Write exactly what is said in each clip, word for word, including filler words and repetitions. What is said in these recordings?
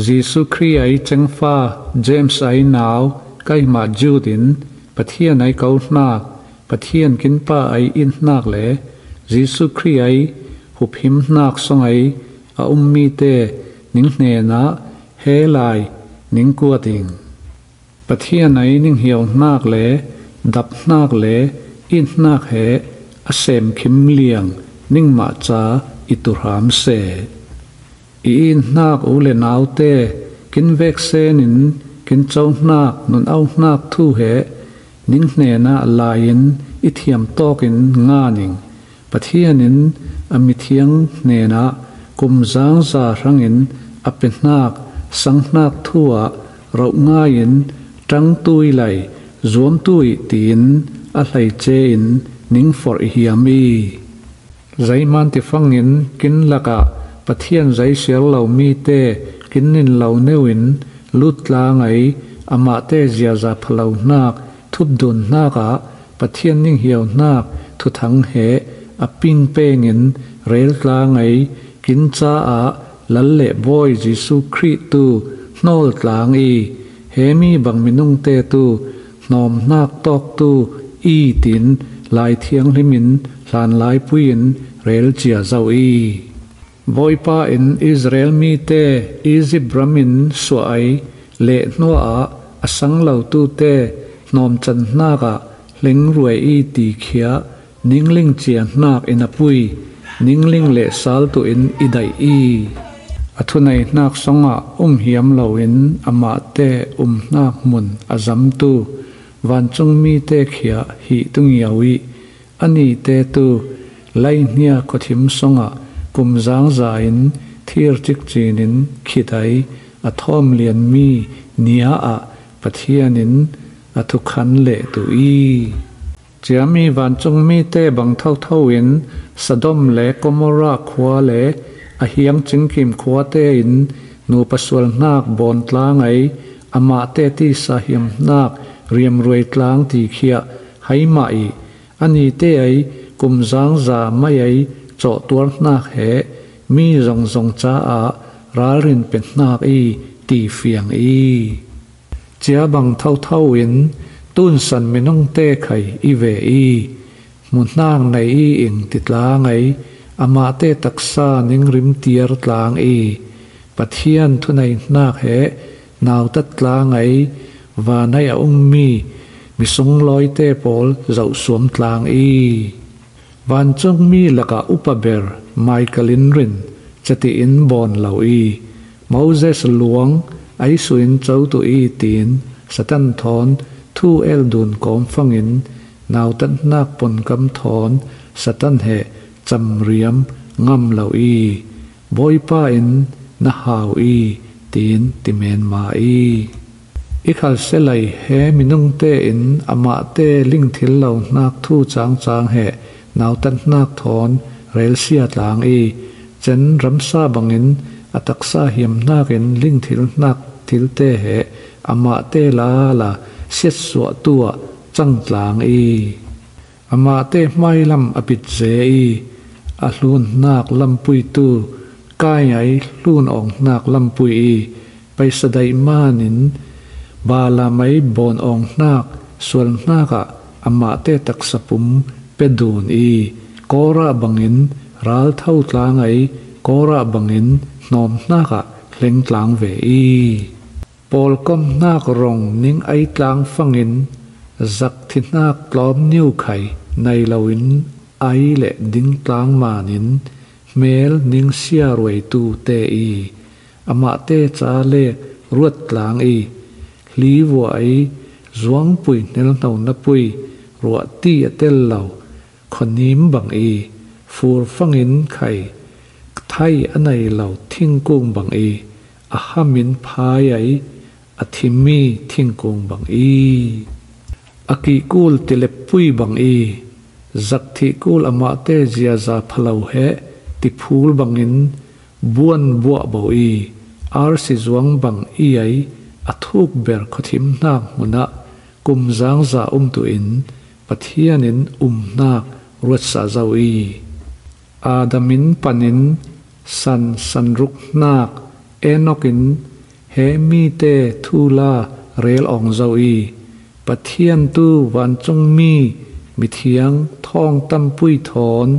Jesu Khrih ei cengfa, James ei nau, keimah Jude in Pathian ei ko hnak, Pathian kinpa ei it hnak le Jesu Khrih ei huphim hnak song ei a um mite ning hnenah he lai ning kuat ing. Pathian ei ning hiau hnak le dap hnak le it hnak he a sem khim liang ningmah ca i tuhram seh. I it hnak u le naute, kin veksen in kin co hnak, nun au hnak thu he ning hnenah lai-in i thiam tawkin ngan ing. Pathian in a mithiang hnenah kum zangza hrangin a pe hnak, sang hnak thu ah roh ngai-in, tangtui lai, zuamtui tiin a hleice in ning forh i hiam i. Zeiman tifangin kin lakah Pathian zeisiar lo mite kin nin lo neuin lut tlang ei, amahte ziaza phalo hnak, thupdun hnakah Pathian ning hiau hnak thuthang he a ping pengin rel tlang ei, kin caah Lal le Bawi Jesu Khrih tu hnawl tlang i, he mi bang minungte tu hnawm hnak tawk tu i, tin Lai Thianghlim in hlan laipui in rel cia zo i. Bawipa in Israel mite Egypt ram in suah ei leh hnuah a sang lo tute hnawm can hnakah hleng ruai i ti khiah ning ling cia hnak in a pui, ning ling le sal tuh in i daih i. A thunei hnak songah um hiam loin amahte um hnak hmun a zamtu vancung mite khiah hih tungiau i, a nite tu leihnia khuathim songah kum zangza in thir cikcin in khit ei, a thawm lian mi nia ah Pathian in a thukhan leh tu i. Ciami vancung mite bang thotho in Sodom le Gomorrah khua le a hiang cingkim khuate in nupa sual hnak bawn tlang ei, amahte tisa hiam hnak riamruai tlang ti khiah hai mah i, a nite ei kum zangza mai ei cawhtuar hnak he mi zongzong caah ralrin pe hnak i ti fiang i. Cia bang thotho in tunsan minungte khai i ve i, hmu hnak nei i ing ti tlang ei, amahte taksa ning rimtiar tlang i, Pathian thunei hnak he nautat tlang ei, vanai a ummi misung lawite pawl zohsuam tlang i. Vancungmi lakah upa ber Michael in rin cati in bawn lo i, Moses luang ei suin co tuh i tiin Satan thawn thu el dun kawm fangin nautat hnak ponkam thawn Satan he camriam ngam lo i, Bawipa in na hau i, tiin ti menma i. I khalselai he minungte in amahte lingthil lo hnak thu cangcang he nautat hnak thawn relsia tlang i, cen ramsa bangin a taksa hiam hnakin lingthil hnak thilte he amahte lala siatsuahtu ah cang tlang i. Amahte hmailam a pitze i, a hlun hnak lampuitu Kain ei hlun awng hnak lampui i, paisa daih manin Balaam ei bawn awng hnak sual hnakah amahte taksa pum pe dun i, Kawrah bangin raltho tlang ei, Kawrah bangin hnawm hnakah hleng tlang ve i. Pawlkom hnak rong ning ei tlang fangin zakthi hnak tlawm niukhai nei loin ei le ding tlang manin hmel ning sia ruaitu te i, amahte ca le ruat tlang i, hli vua ei zuangpui hnelhno napui ruahti a tel lo khuanim bang i, fur fangin khai kthai a nei lo thingkung bang i, a hamin phai ei a thimi thingkung bang i, a kihkul tileppui bang i, zakthih kul amahte ziaza phalo he tiphul bangin buan buahbo i, arsi zuang bang i ei a thuk ber khuathim hnak hmunah kum zangza umtu in Pathian in um hnak ruatsa zo i. Adam in panin san sanruk hnak, Enok in He mite thu la rel awng zo i, Pathian tu vancungmi mithiang thawng tampui thawn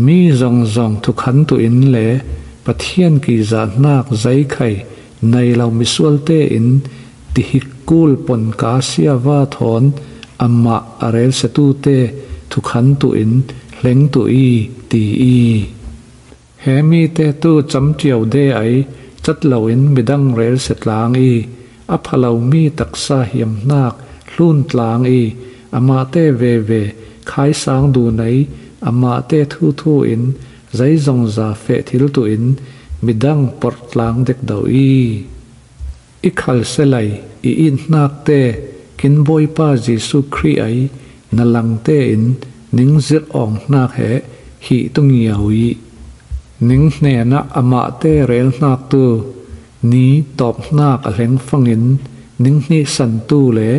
mi zongzong thukhantun le Pathian kizahnak zeikhai nei lo misualte in tihik kul ponka siava thawn amah a relsetute thukhantun hlengtu i, ti i. He mite tu camciau de ai cat loin midang relse tlang i, a phalo mi taksa hiamhnak hlun tlang i, amahte veve khaisang dunei amahte thuthu in zeizongza feh thiltu in midang porh tlang dekdo i. I khalselai i inhnakte kin Bawipa Jesu Khrih ai na langte in ning zirh awng hnak he hih tungiau i, ning hnenah amahte relhnak tu ni tawpnak a hleng fangin ning hnihsantu le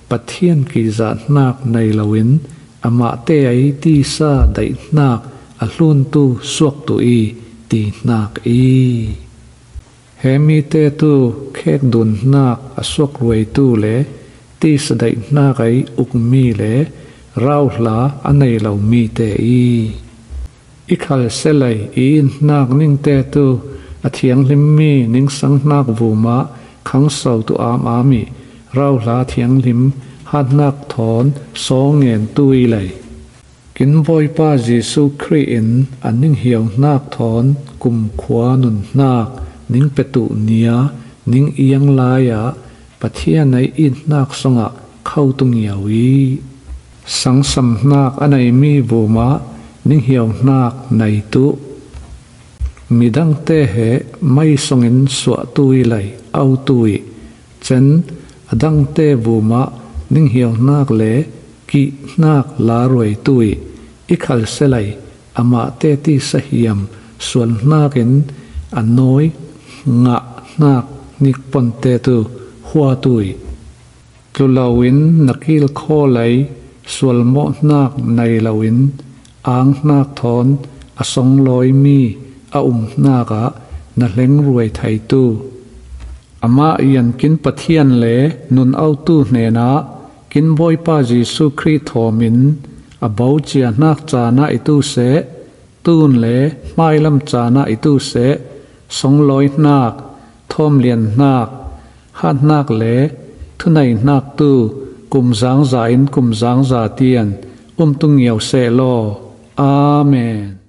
Pathian kizahnak nei loin amahte ai tisa daihnak a hluntu suaktu i, ti hnak i. He mite tu khek dunhnak a suak ruaitu le tisa daihnak ai ukmi le rauhla a nei lo mite i. I khalselai i inhnak ningte tu a thianghlimmi ningsanghnak vumah khangso tu am am i, rauhla thianghlim hatnak thawn sawngen tu i lei. Kin Bawipa Jesu Khrih in a ning hiauhnak thawn kumkhua nunhnak ning petu nia ning iang lai-ah Pathian ei inhnak songah kho tungiau i, sangsamhnak a neimi vumah ning hiauhnak nei tuh. Midangte he mei songin suahtu i lei autu i, cen a dangte vumah ning hiauhnak le kihnak laruaitu i, i khalselai amahte tisa hiam sualhnakin a nawi ngahhnak nikponte tu huatu i, tlu loin na kilkhaw lei sualmawhnak nei loin anghnak thawn a songlawimi a umhnak ah na hleng ruai theitu. Amah ian kin Pathian le nun autu hnenah kin Bawipa Jesu Khrih thawmin a bociahnak caan ah i tu seh, tun le hmailam caan ah i tu seh, songlawihnak, thawmlianhnak, hathnak le thuneihnak tu kumzangza in kumzangza tian um tungiau seh law. Amen.